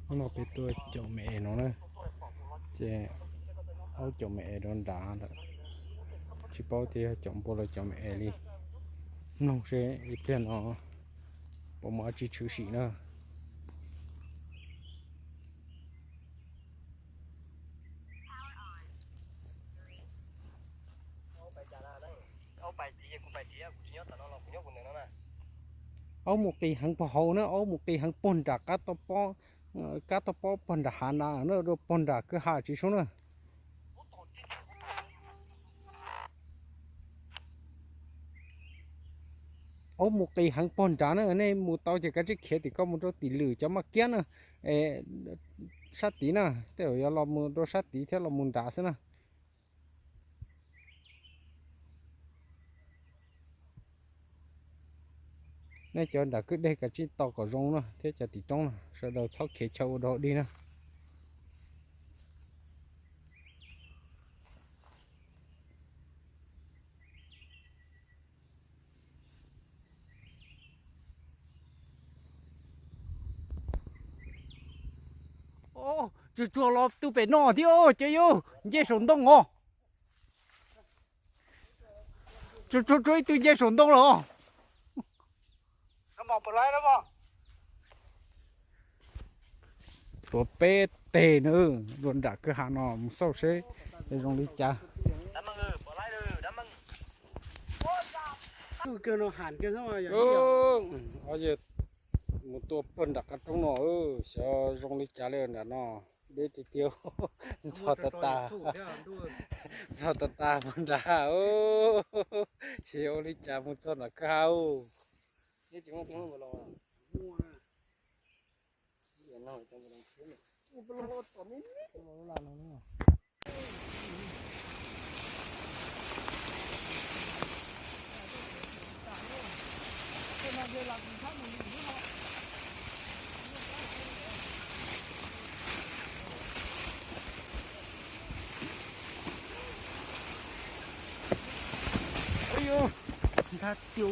Hnub no peb tuaj caum me es no na, ces aub caum me es rau nrad lawm, tsis paub tias yog caum npua los caum me es li. Mloog seb ib pliag no puas muaj dab tsi tshwm sim na. Aub mus qis heev pog hauv na, aub mus qis heev pog nram qab toj pob, kab toj pob pog nram hav na, na rau pog nram kwj ha tsis sub na. Aub mus qis heev pog nrad na, nej mus tau ces kav tsij khiav tim ko mus rau tim lwm cov maj kiab na, sab tid na, tej zaum yuav los mus rau sab tid thiab los mus nrad xwb na. Nej cov nram kwj deg kav tsij tos kom zoo na thiab cov tim roob na, sawv daws txhob khiav chaw ua dog dig na. Tsuag tsuag los tu pem no thiab cov yau, nce saum ntoo os. Tsuag tsuag tsuag ib tug nce saum ntoo los. Tuav peb teg na, dua nram kwj ha no mus xauj seb zoo li cas. Mus tua puag nram qab roob no, xyov zoo li cas li nram no, deb tiag tiag, ntxhov tas tas, ntxhov tas tas puag nrad, xyov ua li cas mus txog nram kwj ha. Ntag tiu.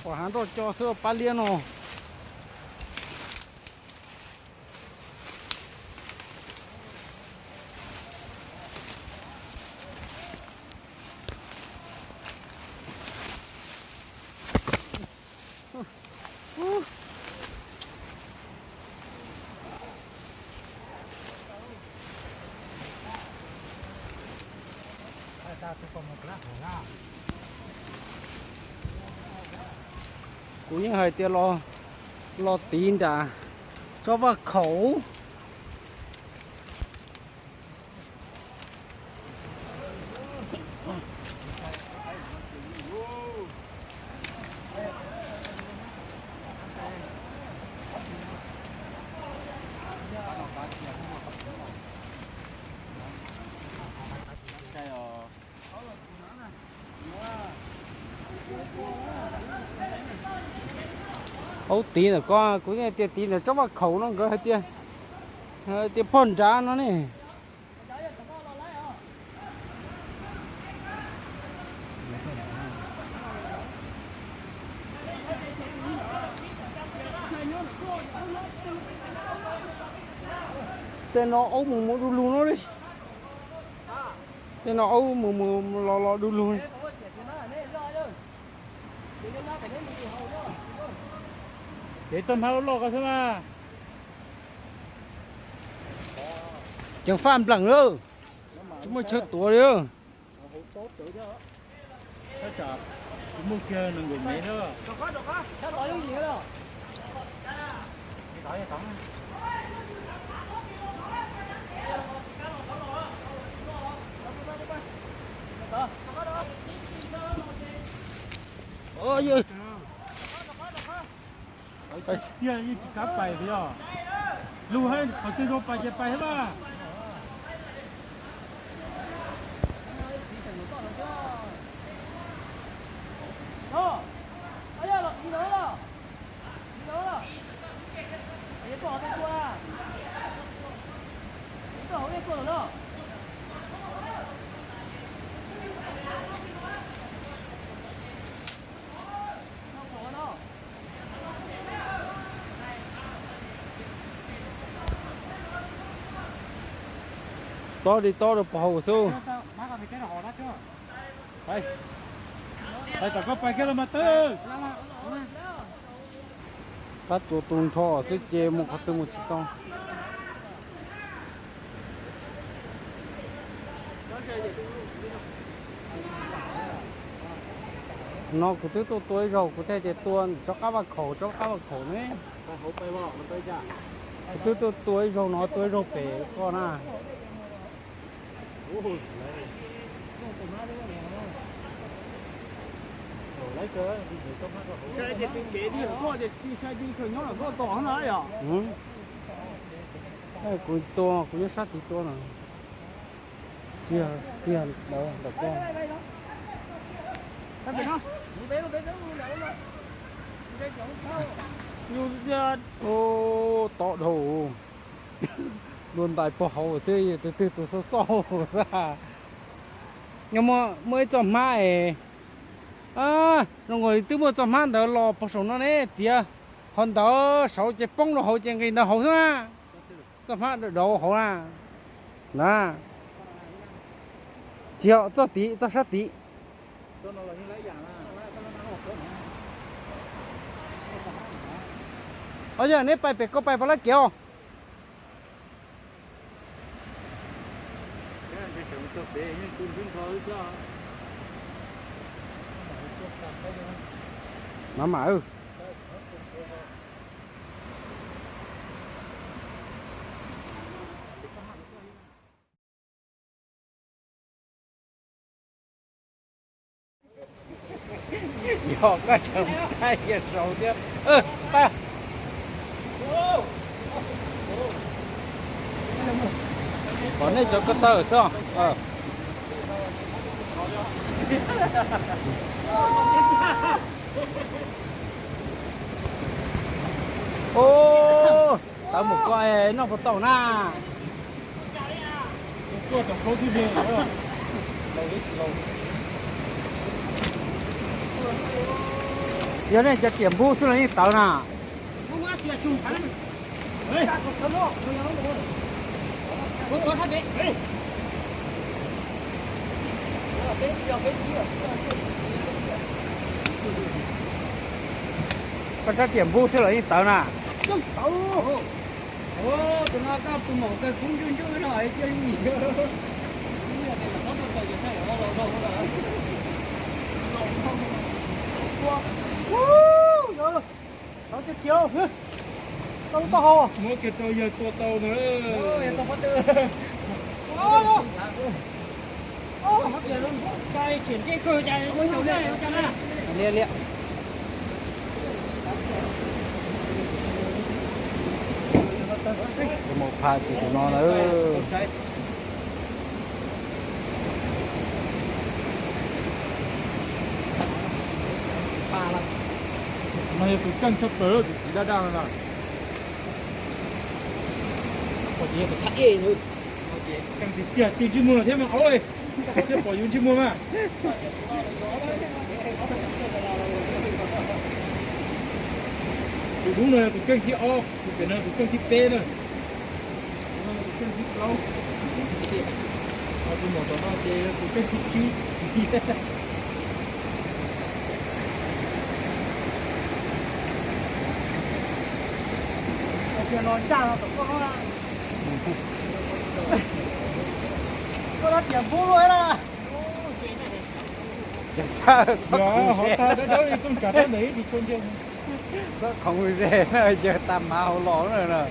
Pom hav nroj co xwb pab liab no. Kuv yeej hais tias los, los tiv nram tsob vaj khaum. Aub, tiv ntawm ko, kuv yeej tias tiv ntawm tsob vaj khaum no, nkawd hais tias, tias pog nrad no ne. Tej no aub mus mus du lug no li. Tej no aub mus mus los los du lug. Cev txoj hmab loj loj ko xwb mas. Ceev faj npleem lawm, tsis muaj chaw tuav li. Tiag, yeej tsis kav pais yog. Lug hab, qhov twg zoo pais ces pais hab mas. Tob li tob rau pog hauv xwb. Pais, pais tom koj pais kiag los mas twb. Pab tua tu nrho xwb ces mus qhov twg mus tsis tau. No kuv twb tuaj tua ib zaug, kuv thiaj tias tua tsob qab vaj khaum, tsob qab vaj khaum ne. Kuv twb tuaj tua ib zaug no, tua ib zaug pem koj na. Kuv tua, kuv nyob sab tid tua no. Tsis yog, tsis yog ntawm koj. Tob dhau. Dua ntais pog hauv xwb, tus twg tus xoj xoj xwb. Nyob muaj ib txoj hmab es, zoo nkaus li twb muaj txoj hmab ntawd los pog saum no ne, txiav qhov ntawd saud ces poob rau hauv ces nqis ntawd hauv xwb na. Txoj hmab dawb dawb hauv na. Na, tsis yog txoj tid, txoj sab tid. Os, yog neb pais pem koj pais pab lab kev os. Maj mam. Yog koj tseem thaij kiag saud thiab. Pab, kom nej cov ko taw xwb. Tawv mus koj noj puas tau na. Yog nej cov tiam npub xwb los yeej tawv na. Koj cov tiam npub xwb los yeej tawv na. Muab kiag rau yawg tua tau no. Mus pha ces tus no na. No yog tus keej tshaj plaws, tus txiv daj daj no na. Keej tiag tiag, tig ntsej muag thiab mas, thiab pom yus ntsej muag mas. Tus dub no yog tus keej thib ob, tus pem no tus keej thib peb na. Tus keej thib plaub, tus mom tom no ces yog tus keej thib tsib. Koj dab tias npub luaj na. Txhob khoov ze, txhob khoov ze na, yawg tag mav hauv los na.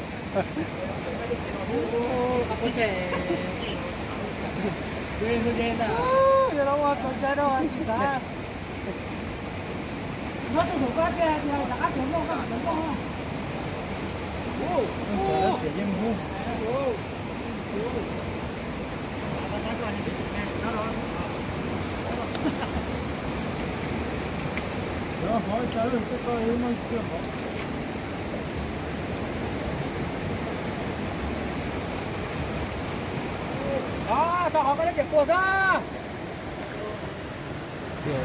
Tau qhov koj neb tias puas xwb. Tiag,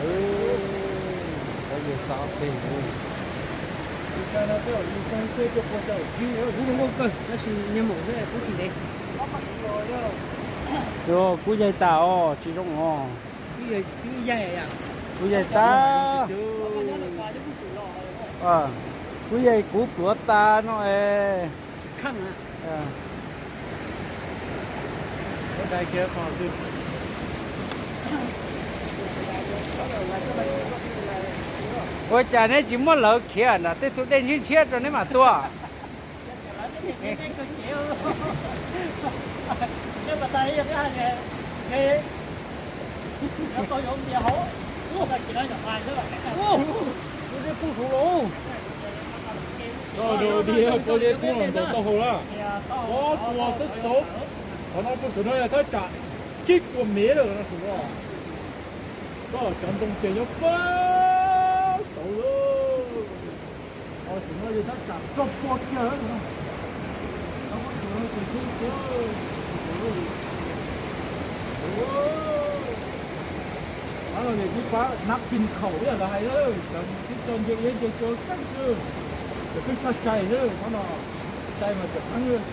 koj yawg xav phem. Yog kub yaig tas os, tsis zoo os. Kub yaig tas. Kub yaig kuv pluav tas no es. Ua cas neb tsis muab lawv khiav nram tej tug dej ntshiab ntshiab rau neb mam tuaj? Peb pub saud los, ob tsuas xab saud, qhov no pub saud no yog thaj tsam tsib puas mev lawm no saud. Koj cov ntoo ces nyob pab saud lawm. Qhov saud no yog thaj tsam rau pua kiag lawm no. Qhov no ces tib pab nab pin khaum ib yam lawv hais, cov tib co nce iab nce cua keej xwb, cov peb tshaj cai xwb, qhov no cai mas cov qeeb xwb.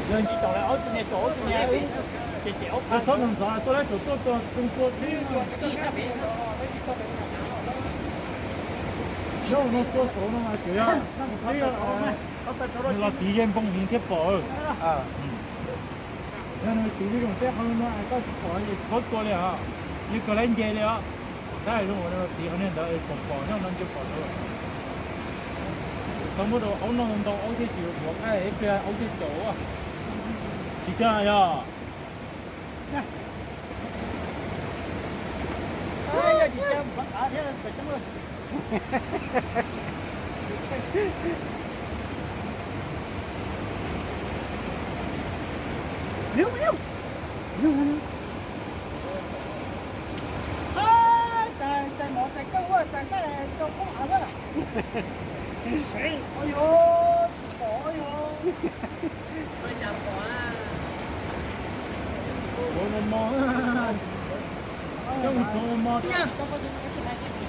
Yog nce tau lawm ob tug niag, tau ob tug niag, ces ces ob pab txhob ntxov ntxov tuaj lawm, saum tuaj tua, tua tua tib. Nyob no tua saud no mas tseem yog, nws los tiv yej npoo heev thiaj pom. Yog nws tiv yej zoo teb qhov no koj tsis pom ces txhob tua li os, yeej kawg lawm nce li os. Tab zoo ua tiv qhov niag ntawd pom pom nyob no nce pom ntawd. Tau muab rau aub noj ntau aub thiaj tsis ua qaib ib pliag aub thiaj caum. Tsis kawg yog.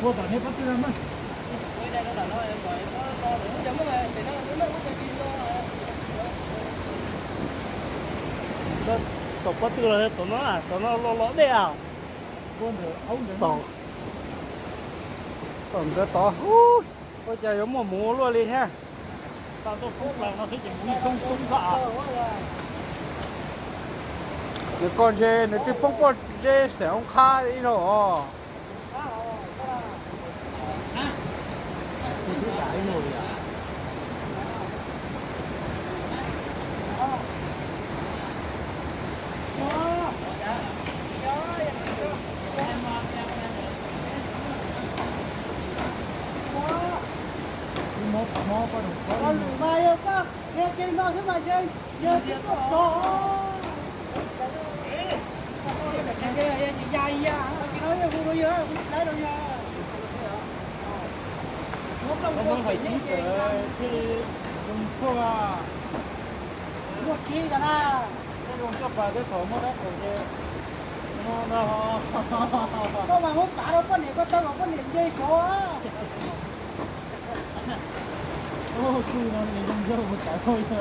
Ua tom nej pob tw na mas. Tom pob tw los tom no, tom no los los dej a. Tom ntawd tod, ua cas yuav muaj mus ua luaj li thiab. Nws koj ntse nws twb poob poj zeb xeem oob qhab ib zaug os. Muaj tsis tas na. Muaj tsis tas na. Tej zoo coj pas tej thaum muaj dab qus ces no no. Koj mas muab pav rau poj niam koj tau los poj niam nce xyov. Kuj no nws zoo nkauj mus tawv hauj yog.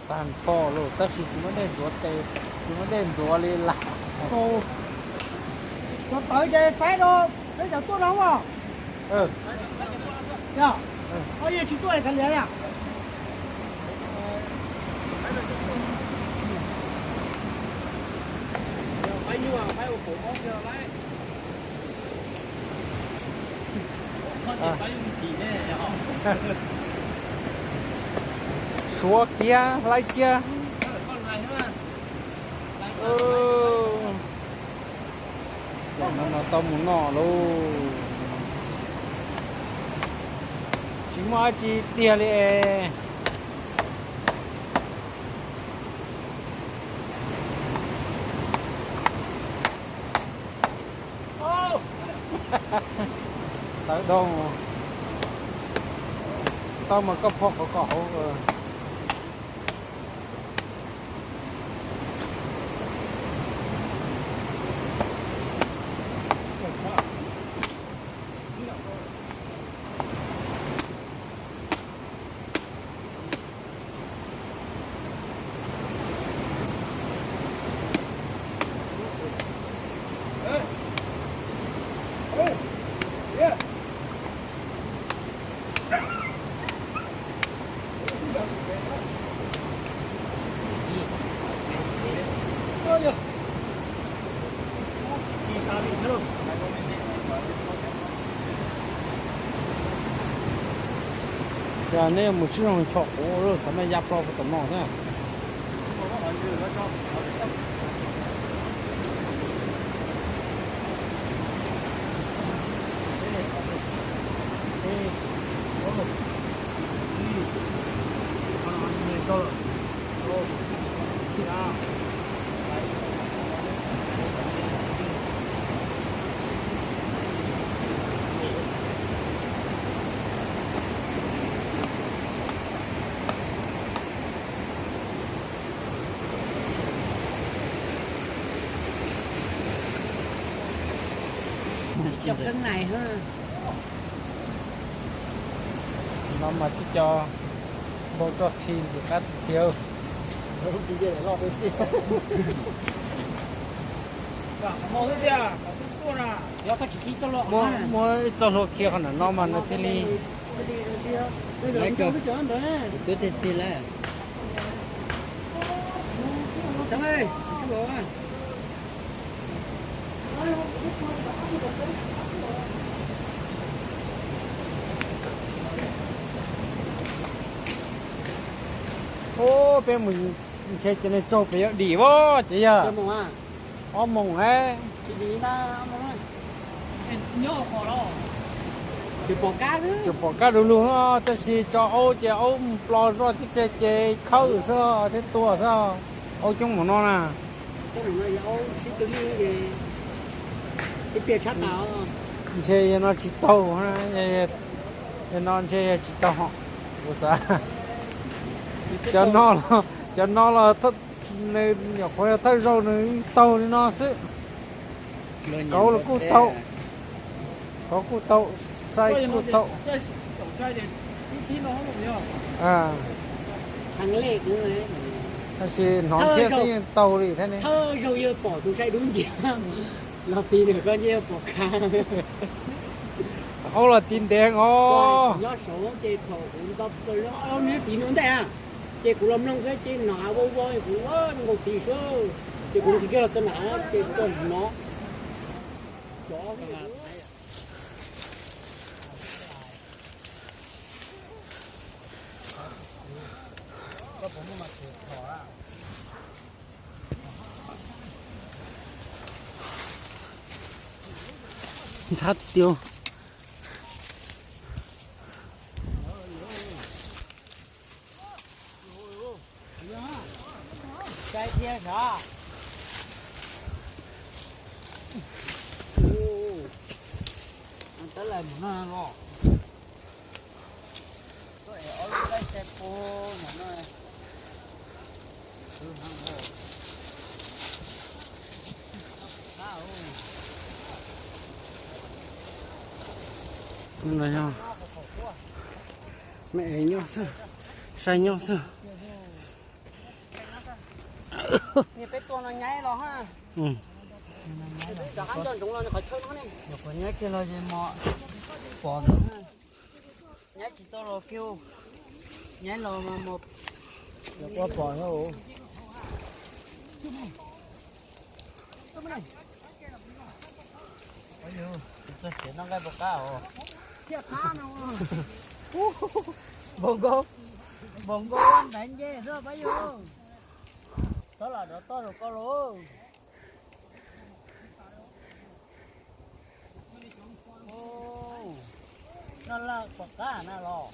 Tag nrho los tab sis tsis muaj dej ntxuav tes, tsis muaj dej ntxuav li lawm. Cov tawv ces faib rau peb cov tuaj no os. Yog, yog tsis tuaj kav liam na. Suav kiag hlais kiag. Ces no no tau mus noj lauj. Tsis muaj dab tsi tiag li es. Tawv dhau, tau mas koj pho qhov kom hauv. Ces nej mus sib zoo chom quav lawm xav mas ya plo puas tom no thiab. No mas tib co npau roj txhi ntxim qab tiag. Muab ib txoj hlua khi qhov nram no mas nws thiaj li. Ub, peb mus ntshe ces nws tsaug pem yuav dim vos ces yog ob moos es. Tseem pom kab du lug, tab sis tso aub ces aub plo zoj tib pliag ces khawb xwb thiab tua xwb. Aub coob mus no na. Ntshe yog no tsis taug, yog no ntshe yog tsis taug. Kuv xav cov no los, cov no los nws nyuam qhuav yog thawj zaug nws taug li no xwb. Kauv los kuj tau, kauv kuj tau, saib kuj tau. Tab sis hnov ntxhiab xwb yeej taug li thiab ne. Thawj zaug yawg pom tus saib dub nciab los tig ntawm koj ntshe yawg pom kab. Aub los tiv ntev os. Nyob saud ces thaum kuv nto plaws ob lub hnub tiv ntua ntej na, ces kuv los mloog thiab ces nom vau vau kuv ua zoo nkaus tiv sub. Ces kuv nqis kiag los txog na, ces txog no. Ntxhab tiag tiag. Saib thiab sav. Tab lais mus no los. Koj es ob lub laib sai pus mus no. Yog me es nyob xwb, saib nyob xwb. Niag peb tua no nyaib los ha. Rov qab nco ntsoov los qhov chaw no ne. Nyuam qhuav nyaib kiag los ces mos pom ntawd. Nyaib tsis tau los kiag, nyaib los mas mos ua pom thiab. Txog tsev noj nqaij puas qab os? Npau nkauj, npau nkauj ua ntaiv nce xwb pab yug. Txhob lam rov toj rau koj lauj. Noj laj puas qab na los?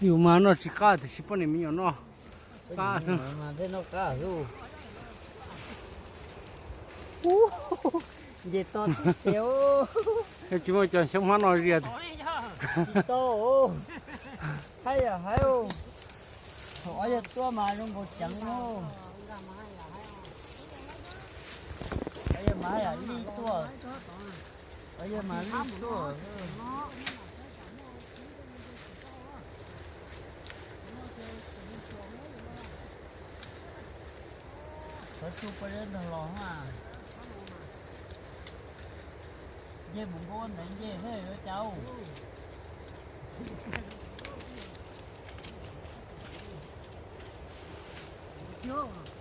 Yus mas noj tsis qab tiam sis poj niam me nyuam noj qab xwb. Mas thiaj noj qab xwb. Nce toj tiag tiag. Tsis muaj cov xyoob hmab no zias. Tsis tau. Haib yam haib. Thaum ob yawg tuaj mas zoo nkaus ceev no. Ob yawg mas haib yam lij tuaj. Ob yawg mas lij tuaj. Xov tsuj poj zeb ntog los mas. Nce mus npau ntaiv nce thiab yuav cas.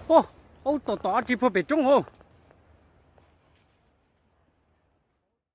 Ub, ub, tom tom tsis puag pem roob hauv.